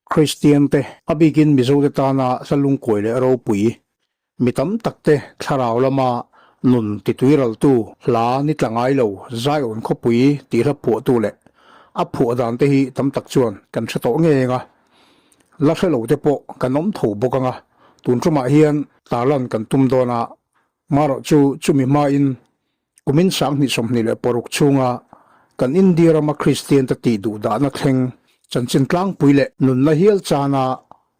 Kristian te, a bikin Mizo te tana hla lungkuai leh ropui, mi tam tak te thlarau lama nun tituiraltu hla ni tla ngai lo Zion khawpui tih hla phuahtu leh a phuah dan te hi tam tak chuan kan hre tawh ngeng a. La hre lo te pawh kan awm tho bawk ang a, tun tumah hian tarlan kan tum dawn a, marawh chu chumi hmain Kumin 2026 chhunga kan India rama Kristiante tih duhdahna thleng chanchin tlangpui leh nunna hial chana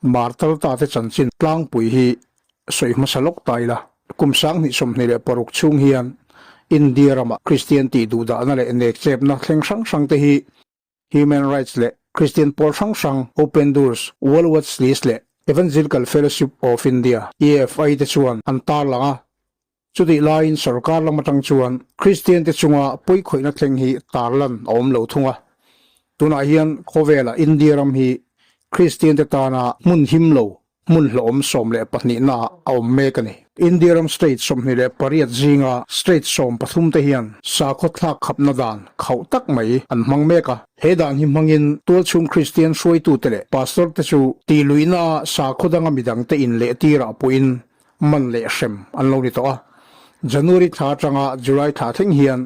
martar tate chanchin tlangpui hi sawi hmasa lawk ta ila. Kum 2026 chhung hian India rama Kristian tih duhdahna leh nekchepna thleng hrang hrangte hi Human Rights leh Kristian pawl hrang hrang Open Doors, World Watch List leh Evangelical Fellowship of India, EFI, te chuan an tarlang a. Chutih laiin sorkar lam atang chuan Kristian te chunga pawikhawihna thleng hi tarlan a awm lo thung a. Tunah hian khawvelah India ram hi Kristian te tana hmun him lo hmun hlawhawm 12 naah a awm mek a ni. India ram state 28 zinga state 13 te hian sakhaw thlak khapna dan khauh tak mai an hmang mek a. He dan hi hmangin tualchhung Kristian hruaitute leh pastor te chu tihluihna sakhaw danga midangte inlehtirah pawhin man leh hrem an lo ni tawh a. January thla atanga July thla thleng hian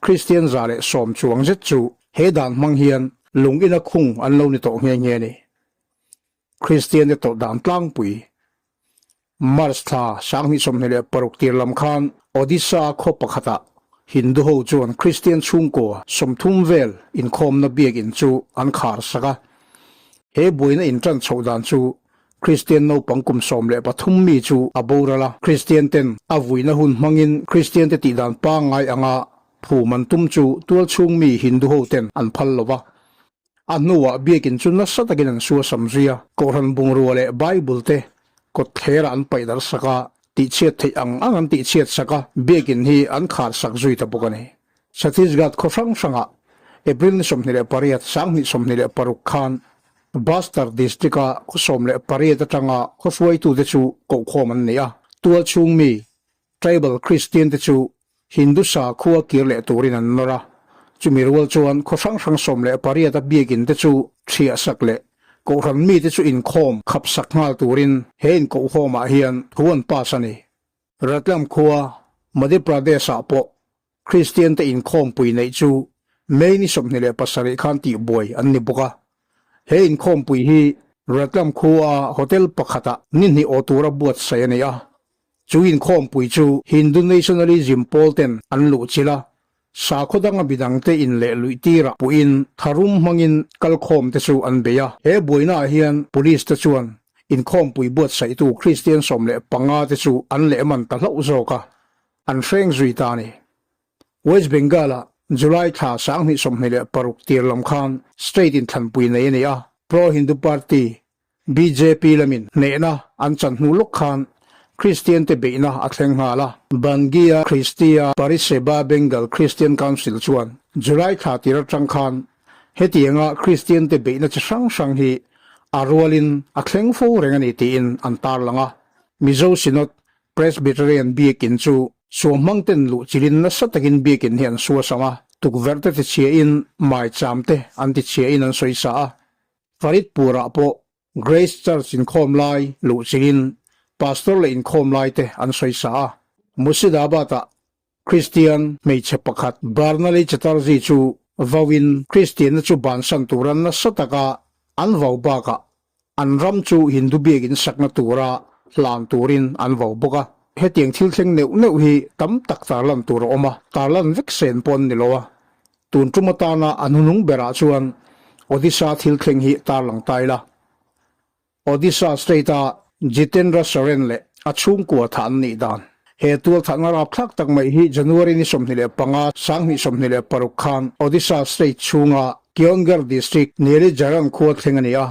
Kristian 110 chuang zet chu he dan hmang hian lung ina khung an lo ni tawh nghe nghe a ni. Kristian te tawrh dan tlangpui March thla 2026 tir lam khan Odisha khaw pakhatah Hindu ho chuan Kristian chhungkaw 30 vel inkhawmna biakinn chu an khar sak a. He buaina intan chhoh dan chu Kristian naupang kum 13 mi chu a boral a, Kristian ten a vuina hun hmangin Kristian te tihdan pangngai anga phum an tum chu tualchhung mi Hindu ho ten an phal lo va. A hnuah biakinn chu nasa takin an suasam zui a, Kohhran bungrua leh Bible te kawtthlerah an paih darh sak a, tihchhiat theih ang ang an tihchhiat sak a, biakinn hi an khar sak zui ta bawk a ni. Chhattisgarh khaw hrang hrangah April ni 28, 2026 khan Bastar District-a khaw 18 atanga khaw hruaitute chu kohkhawm an ni a, tualchhung mi Tribal Kristian te chu Hindu sakhua kir leh turin an nawr a, chumi rual chuan khaw hrang hrang 18 a biakinn te chu thiah sak leh kohhran mite chu inkhawm khap sak nghal turin he inkohkhawmah hian thu an pass a ni. Ratlam khua, Madhya Pradesh-ah pawh Kristian te inkhawmpui neih chu May ni 27 khan tihbuai an ni bawk a. He inkhawmpui hi Ratlam khua hotel pakhatah ni hnih aw tura buatsaih a ni a. Chu inkhawmpui chu Hindu Nationalism pawl ten an luhchilh a, sakhaw danga midangte in leh luih tirah puhin tharum hmangin kalkhawm te chu an bei a. He buainaah hian Police te chuan inkhawmpui buatsaihtu Kristian 15 te chu an lehman ta hlauh zawk a, an hreng zui ta a ni. West Bengal-ah July thla 2026 tir lam khan state inthlanpui nei a ni a, Pro-Hindu Party, bjp lamin hnehna an chan hnu lawk khan Kristian te beihna a thleng nghal a. Bangiya Khristiya Pariseba Bengal Christian Council chuan July thla tir atang khan hetianga Kristian te beihna chi hrang hrang hi a rualin a thleng fo reng a ni tiin an tarlang a. Mizo Synod Presbyterian biakinn chu suamhmang ten luh chilin nasa takin biakinn hi an suasam a, tukverh te tichhiain maicham te an tichhiain an sawi sa a. Faridpur-ah pawh Grace Church inkhawm lai luh chilin Pastor leh inkhawm lai te an sawi sa a. Murshidabad-ah Kristian hmeichhe pakhat Barnali Chatterjee chu vauin Kristianna chu bansan tura nasa taka an vau bakah an ram chu Hindu biakinn sakna tura hlan turin an vau bawk a. Hetiang thil thleng neuh neuh hi tam tak tarlan tur a awm a, tarlan vek sen pawh an ni lo a. Tun tum atana a hnunung berah chuan Odisha thil thleng hi tarlang ta ila. Odisha state-a Jitendra Soren leh a chhungkua thah an nih dan. He tual thahna rapthlak tak mai hi January ni 25, 2026 khan Odisha state chhunga Keonjhar district Nelijaran khua thleng a ni a.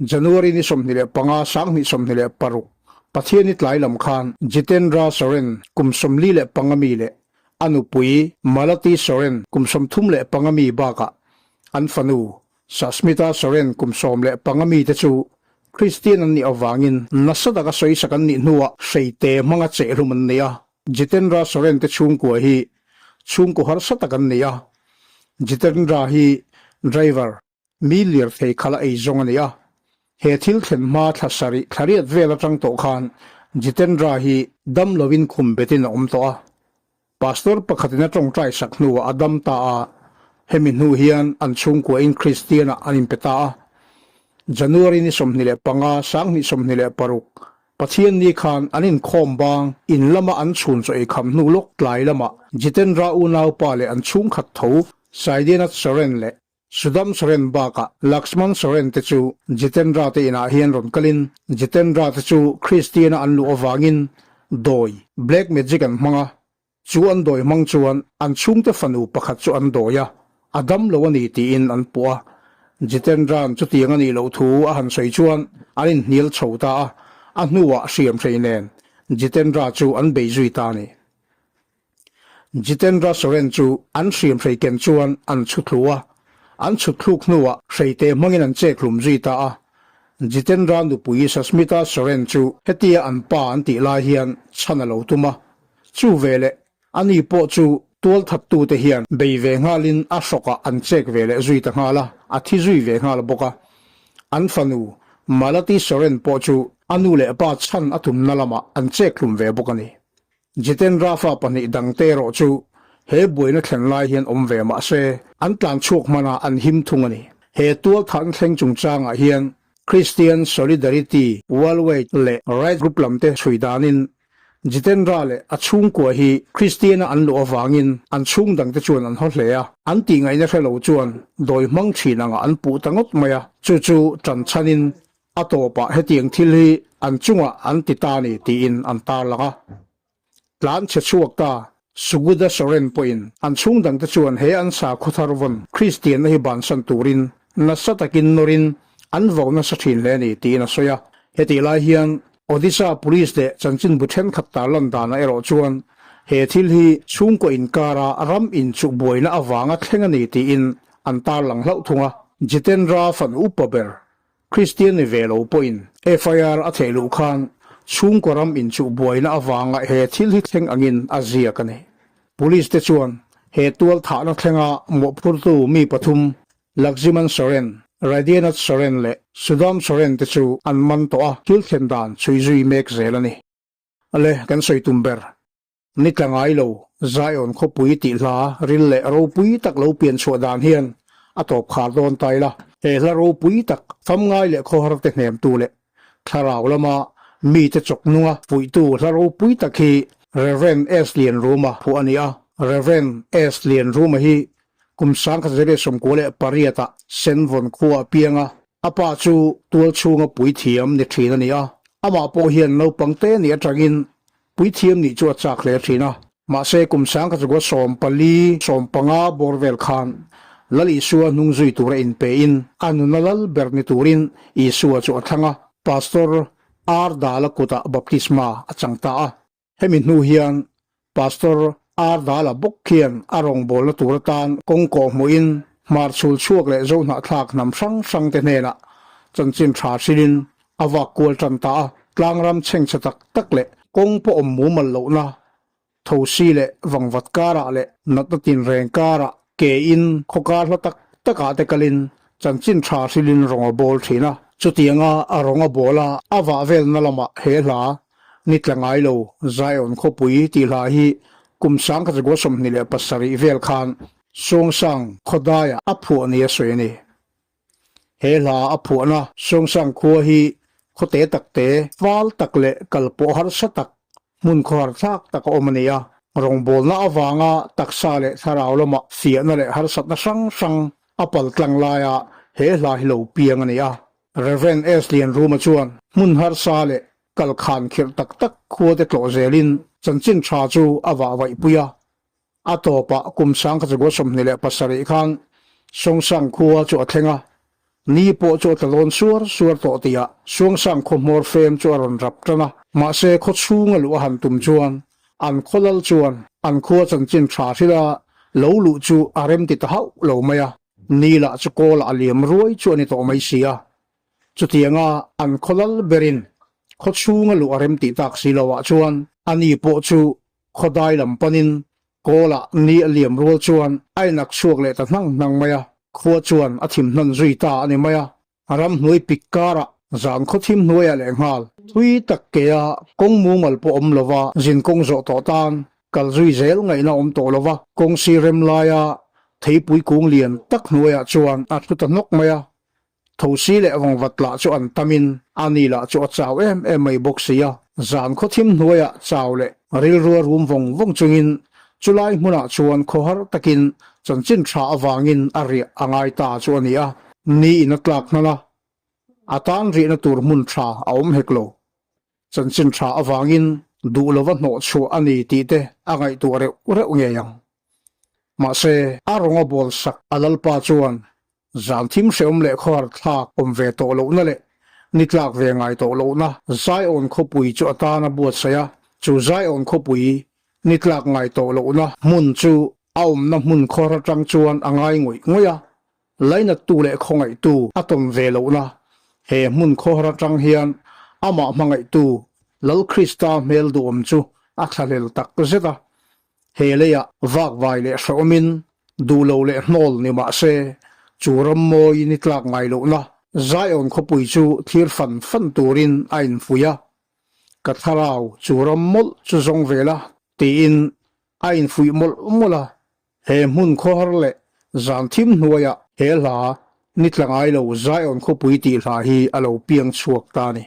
January ni 25, 2026, Pathiani tlai lam khan Jitendra Soren kum 45 mi leh a nupui Malati Soren kum 35 mi bakah an fanu Sasmita Soren kum 15 mi te chu Kristian an nih avangin nasa taka sawisak an nih hnuah hreite hmanga chehlum an nei a. Jitendra Soren te chhungkua hi chhungkaw harsa tak an nei a. Jitendra hi driver mi lirthei khala ei zawng a ni a. He thil thlen hma thla sarih thla riat vel atang tawh khan Jitendra hi dam lovin khum betin a awm tawh a. Pastor pakhatin a tawngtai sak hnuah a dam ta a, hemi hnu hian an chhungkuain Kristianah an inpe ta a. January ni 25, 2026, Pathianni khan an inkhawm bang in lama an chhun chaw ei kham hnu lawk tlai lamah Jitendra unaupa leh an chhungkhat tho Saidenath Soren leh Sudam Soren bakah Laxman Soren te chu Jitendra te inah hian rawn kalin Jitendra te chu Kristiana an luh avangin dawi, black magic, an hmang a, chu an dawi hmang chuan an chhungte fanu pakhat chu an dawi a, a dam lo a ni tiin an puh a. Jitendra'n chutiang a nih loh thu a han sawi chuan an inhnial chho ta a, a hnuah hriamhrei nen Jitendra chu an bei zui ta a ni. Jitendra Soren chu an hriamhrei ken chuan an chhu thlu a, an chhut thluk hnuah hreite hmangin an chek hlum zui ta a. Jitendra nupui Sasmita Soren chu hetia an pa an tih lai hian chhan a lo tum a, chu veleh ani pawh chu tualthattute hian bei ve nghalin a hrawkah an chek ve leh zui ta nghal a, a thi zui ve nghal bawk a. An fanu Malati Soren pawh chu a nu leh pa chhan a tumna lamah an chek hlum ve bawk a ni. Jitendra fa pahnih dangte erawh chu he buaina thlen lai hian awm ve mah se, an tlan chhuak hmana an him thung a ni. He tualthatna thleng chungchangah hian Christian Solidarity Worldwide leh Right Group lamte chhui danin Jitendra leh a chhungkua hi Christian-a an luh avangin an chhung dangte chuan an haw hle a, an tihngaihna hre lo chuan dawi hmang thin angah an puh ta ngawt mai a, chu chu tanchhanin A tawpah hetiang thil hi an chungah an ti ta ni tiin an tarlang a. Tlan chhe chhuak ta Suguda Soren pawhin an chhung dangte chuan he an sakhaw thar vawn Kristianna hi bansan turin nasa takin nawrin an vo nasa thin hle ni tiin a sawi a. Hetih lai hian Odisha Police leh chanchinbu thenkhat tarlan danah erawh chuan he thil hi chhungkaw inkara ram inchuh buaina avanga thleng a ni tiin an tarlang hlauh thung a. Jitendra fan upa ber Kristian ni ve lo pawhin FIR a theih luh khan chhungkaw ram inchuh buaina avanga he thil hi thleng angin a ziak a ni. Police te chuan he tual thahna thlenga mawhphurtu mi pathum Laxman Soren, Raidyanath Soren leh Sudam Soren te chu an man tawh a, thil thlen dan chhui zui mek zel a ni. Ale, kan sawi tum ber. Ni tla ngai lo, Zion khawpui tih hla ril leh ropui tak lo pian chhuah dan hian a tawp khar dawn ta ila. He hla ropui tak famngai leh khawhar te hnemtu leh thlarau lama mite chawk nunga fuihtu hla ropui tak hi Rev. S. Lianruma phuah a ni a. Rev. S. Lianruma hi kum 1998 ah Senvawn khua a piang a, A pa chu tual chhunga puithiam ni thin a ni a, amah pawh hian naupang te nih atangin puithiam nih chu a chak hle thin a. Mahse kum sangkhat 14, 15 bawr vel khan Lal Isua hnung zui tura inpein a nuna lal ber ni turin Isua chu a thlang a, Pastor R. Dala kutah baptisma a chang ta a. Hemi hnu hian Pastor R. Dala bawk khian a rawngbawlna tur atan kawng kawh hmuhin hmar chhul chhuak leh zohnahthlak hnam hrang hrangte hnenah chanchin tha hrilhin a vak kual tan ta a. Tlangram chhengchhe tak tak leh kawng pawh awm mumal lohna thosi leh vangvat karah leh natna tinreng karah ke in khawkar hla tak takah te kalin chanchin tha hrilhin rawng a bawl thin a. Chutianga a rawng a bawl a, a vah velna lamah he hla Ni tla ngai lo, Zion khawpui tih hla hi kum 1927 vel khan Sawngsang khawdaiah a phuah ni a sawi a ni. He hla a phuahna Sawngsang khua hi khawte tak te, fal tak leh kal pawh harsa tak, hmun khawhar thlak tak a awm a ni a. Rawngbawlna avanga taksa leh thlarau lamah fiahna leh harsatna hrang hrang a paltlang laia he hla hi lo piang a ni a. Rev. S. Lianruma chuan hmun harsa leh kal khan khirh tak tak khua te tlawh zelin chanchin tha chu a vah vaih pui a. A tawpah kum 1927 khan Sawngsang khua chu a thleng a, ni pawh chu a tla dawn suar suar tawh tihah Sawngsang khaw hmawr fem chu a rawn rap tan a. Mahse khaw chhunga luh a han tum chuan an khaw lal chuan an khua chanchin tha hrila lo luh chu a remti ta hauh lo mai a. Ni lah chu kawl ah a liam ruai chu a ni tawh mai si a. Chutianga an khaw lal berin khaw chhunga luh a rem tih tak si lo ah chuan a ni pawh chu khaw dai lam panin kawlah ni a liam rual chuan a inak chhuak leh ta hnang hnang mai a, khua chuan a thim hnan zui ta a ni mai a. Ramhnuai pik karah. Zan khawthim hnuaiah leh nghal thui tak kea kawng mumal pawh awm lova zin kawng zawh tawh tan kal zui zel ngaihna awm tawh lova kawng sir rem laia theipui kung lian tak hnuaiah chuan a thu ta hnawk mai a. Thosi leh vawngvat lah chu an tamin a ni lah chu a chau em em mai bawk si a. Zan khawthim hnuaiah chau leh rilrua rum vawng vawng chungin chulai hmunah chuan khawhar takin chanchin tha avangin a riah a ngai ta chu a ni a. Ni in a tlak hnan a, a tan rihna tur hmun tha a awm hek lo. Chanchin tha avangin duh lova hnawh chhuah a ni tih te a ngaihtuah reuh reuh ngei ang. Mahse, a rawnga bawl sak a Lalpa chuan zan thim hrehawm leh khawhar thlak awm ve tawh lohna leh ni tlak ve ngai tawh lohna Zion khawpui chu a tan a buatsaih a, chu Zion khawpui ni tlak ngai tawh lohna hmun chu a awmna hmun khawhar atang chuan a ngai ngawih ngawih a, Lainattu leh khawngaihtu a tawn ve lohna he hmun khawhar atang hian amah hmangaihtu Lal Krista hmel duhawm chu a thlahlel tak zet a. He leiah vakvai leh hrehawmin duh lo leh hnawl ni mah se, chu ram mawiin i tlak ngai lohna Zion khawpui chu thlir fan fan turin a infuih a. Ka thlarau chu ram mawlh chu zawng ve la tiin a infuih mawlh mawlh a. He hmun khawhar leh zan thim hnuaiah he hla ni tla ngai lo Zion khawpui tih hla hi a lo piang chhuak ta a ni.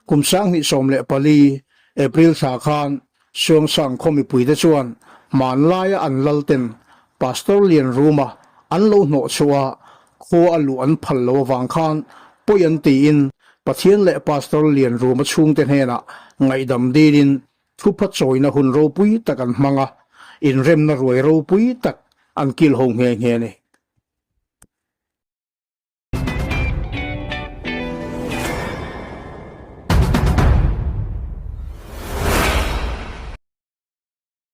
Kum 2014 April thla khan Suangsang khaw mipuite chuan hmanlaia an lalten Pastor Lianruma an lo hnawh chhuah a, khua a luh an phal lo avang khan pawi an tiin Pathian leh Pastor Lianruma chhungte hnenah ngaihdam dilin Thupha chawina hun ropui tak an hmang a, inremna ruai ropui tak an kilho nghe nghe a ni.